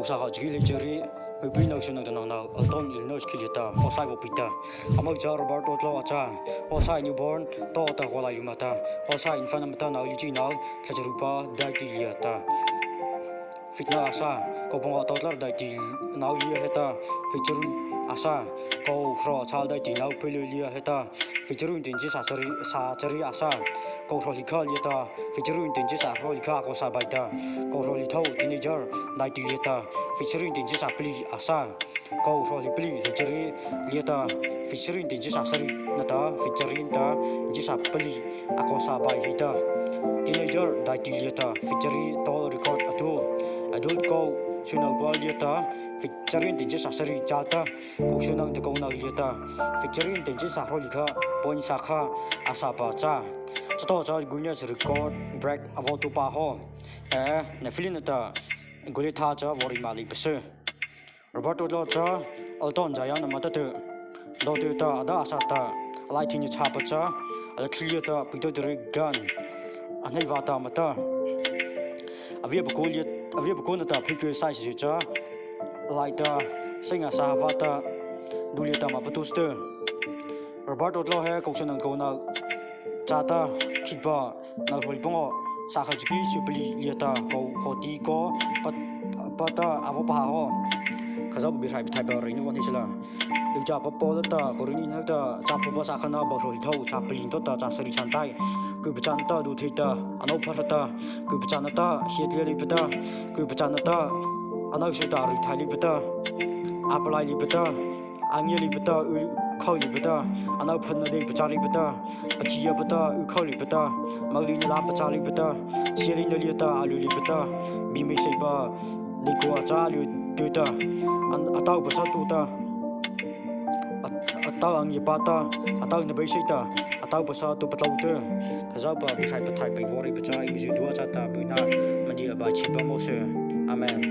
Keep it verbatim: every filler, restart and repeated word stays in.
Sâkha chaki hleicharie, Hluhpi Nôsynônah nâ Alton Illinois kha liata Hosai vaw pita. Âmo cha Robert Odlo a châ. Hosai newborn tawhta kawlayu ma ta, Hosai infant ama ta nâ lichi nâ thla charu pa daihti liata feet nâ a sâ. Kô pangawh tawhta daihti nâ liata feet charu a sâ. Kô hrawh chhâ daihti nâ pali liata feet charu nâ tisa sari, sâ chari a sâ. Kô hrawh hleikha liata feet charu nâ tisa hrawh hleikha a kaw sâ bai ta. Kô hrawh hleithôh teenager daihti liata feet charu nâ tisa pali a sâ. Kô hrawh hleipalih hleicharie liata feet charu nâ tisa sari nata feet charu nâ tisa pali a kaw sâ bai hih ta. Teenager daihti liata feet charie tawhta record a tuah. Adult kô syno pa liata feet charu nâ tisa sari châ ta. Kô syno nata kô nâ liata feet charu nâ tisa hrawh hleikha point sâkha a sâ pa châ. Chatawhcha Guinness Record break a vaw tuah pa haw. Eh, Nephilim nata Goliatha cha vaw ri ma lei pasu. Robert Odlo cha Alton Zion ama tah ta, dawhta ta a dah a sâ ta, a lai thei na chhâ pa cha, a la thli liata pito tari gan a hnei vâta ma ta. A via pakô liata, a via pakô nata phikyu sai si cha, a lai ta sei nga sâ vâta, du liata ma patu stu. Robert Odlo he kô syno nata kô nâ châ ta, khih pa nâ hrawh hleipangawh sâkha chaki sypalih liata kô hrawh ti kô pa, pa ta a vaw pahâ haw. Khazohpa Biehrai Pathaihpa reina vaw hnei sala. Luh cha pa Paw ta Korinth hnohta châ phaopa sâkha nata hrawh hleithôh châ palih nata châ sari chhâ tai. Kyhpachâ nata du thei ta, ano pha hra ta. Kyhpachâ nata hiatlia leipa ta. Kyhpachâ nata ano su ta ri thai leipa ta. A palai leipa ta. A ngia leipa ta, u khao leipa ta, ano pha na dei pachâ leipa ta, pathia pa ta, u khao leipa ta, moleina lâ pachâ leipa ta, sialeina liata a lu leipa ta, bie hmeiseihpa deikua cha a lu tu ta, a, a tao pasa tu ta, a, a tao a ngiapa ta, a tao na beisei ta, a tao pasa tu patlô ta. Khazohpa Biehrai Pathaihpa vaw reih pachâ eima zydua châta byhnâ mania bai chhihpa mawh sy. Amen.